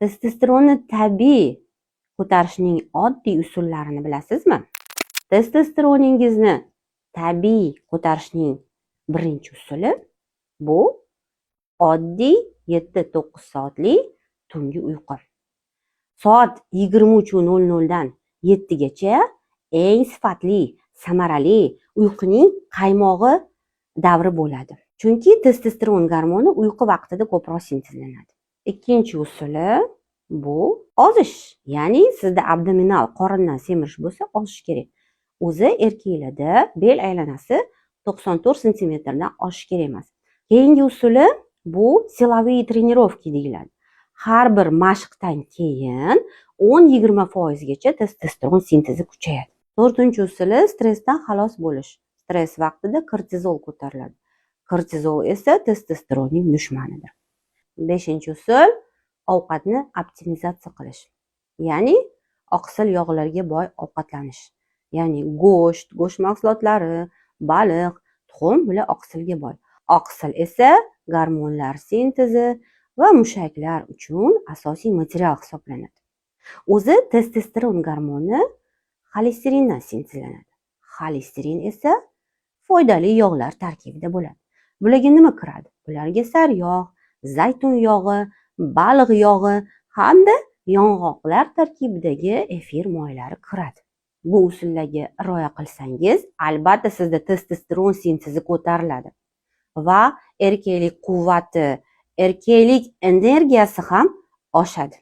Testosteronni tabiiy ko'tarishning oddiy usullarini bilasizmi? Testosteroningizni tabiiy ko'tarishning birinchi usuli bu oddiy 7-9 soatli tungi uyqu. Soat 23:00 dan 7 gacha eng sifatli, samarali uyquning qaymog'i davri bo'ladi. Chunki testosteron gormoni uyqu vaqtida ko'proq sintezlanadi. Ikkinchi usuli bu ozish, ya'ni sizda abdominal qorindan semirish bo'lsa, ozish kerak. O'zi erkaklarda bel aylanasi 94 santimetrdan oshishi kerak emas. Keyingi usuli bu силовые тренировки deyiladi. Har bir mashqdan keyin 10-20 foizgacha testosteron sintezi kuchayadi. To'rtinchi usuli stressdan xalos bo'lish. Stress vaqtida kortizol ko'tariladi. Kortizol esa testosteronning dushmanidir. Beshinchi usul ovqatni optimizatsiya qilish. Ya'ni oqsil yog'larga boy ovqatlanish. Ya'ni go'sht, go'sht mahsulotlari, baliq, tuxum, bular oqsilga boy. Oqsil esa gormonlar sintezi va mushaklar uchun asosiy material hisoblanadi. O'zi testosteron gormoni xolesterindan sintezlanadi. Xolesterin esa foydali yog'lar tarkibida bo'ladi. Bularga nima kiradi? Bularga sariyog', zaytun yog'i, baliq yog'i hamda yong'oqlar tarkibidagi efir moylari kiradi. Bu usullarga rioya qilsangiz, albatta sizda testosteron sintezi ko'tariladi va erkaklik quvvati, erkaklik energiyasi ham oshadi.